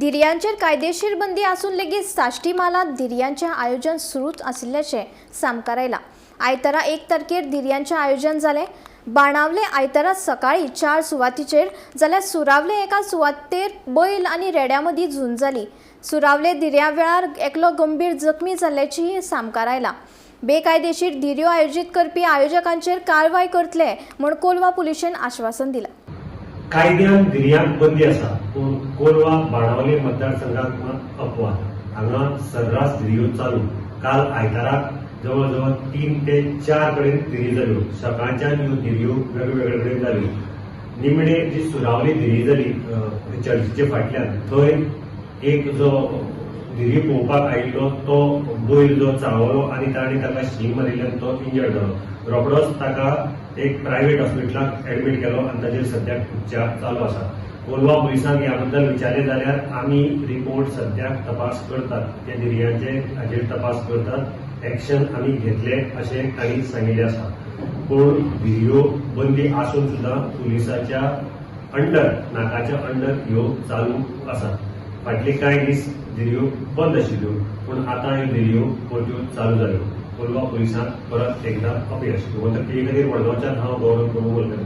धिरयांचेर कायदेशीर बंदी आसून लेगीत साश्टी म्हालांत धिरयांचें आयोजन सुरूच आशिल्ल्याचें सामकार आयलां. आयतारा 1 तारखेर धिरयांचें आयोजन जालें. बाणावले आयतारा सकाळीं 4 सुवातीचेर जाल्यार सुरावले एका सुवातेर बैल आनी रेड्या मदीं झूंज जाली. सुरावले धिरयां वेळार एकलो गंभीर जखमी जाल्ल्याचीय सामकार आयलां. बेकायदेशीर धिरयो आयोजीत करपी आयोजकांचेर कारवाय करतले म्हूण कोलवा पुलिशेन आश्वासन दिलां. कायद्यान धिरयांक बंदी आसा, पूण कोलवा बाणावले मतदारसंघात मात अपवाद. हांगा सर्रास धिरयो चालू. काल आयताराक जवळ जवळ 3 ते 4 कडेन धिरी जाल्यो. सकाळच्यान ह्यो धिरयो वेगवेगळे कडेन जाल्यो. निमणे जी सुरावली धिरी जाली चर्चीचे फाटल्यान, थंय एक जो धिरी पळोवपाक आयिल्लो तो बैल जो चाळवलो आनी ताणें ताका शींग मारिल्ल्यान तो इंजर्ड जालो. रोखडोच ताका एक प्रायव्हेट हॉस्पिटलाक एडमीट केलो आनी ताचेर सद्याक उपचार चालू आसा. कोलवा पुलिसांक ह्या बद्दल विचारलें जाल्यार आमी रिपोर्ट सद्याक तपास करतात, त्या धिरयांचे हाजेर तपास करतात, एक्शन आमी घेतले अशें तांणी सांगिल्लें आसा. पूण धिरयो बंदी आसून सुद्दां पुलिसाच्या अंडर, नाकाच्या अंडर ह्यो चालू आसात. फाटले कांय दीस धिरयो बंद आशिल्ल्यो, पूण आतां ह्यो धिरयो परत्यो चालू जाल्यो. कोलवा पुलिसांक परत एकदा अपयश. गोमंतक टीव्ही खातीर मडगांवच्यान हांव गौरव प्रभू बोलकर.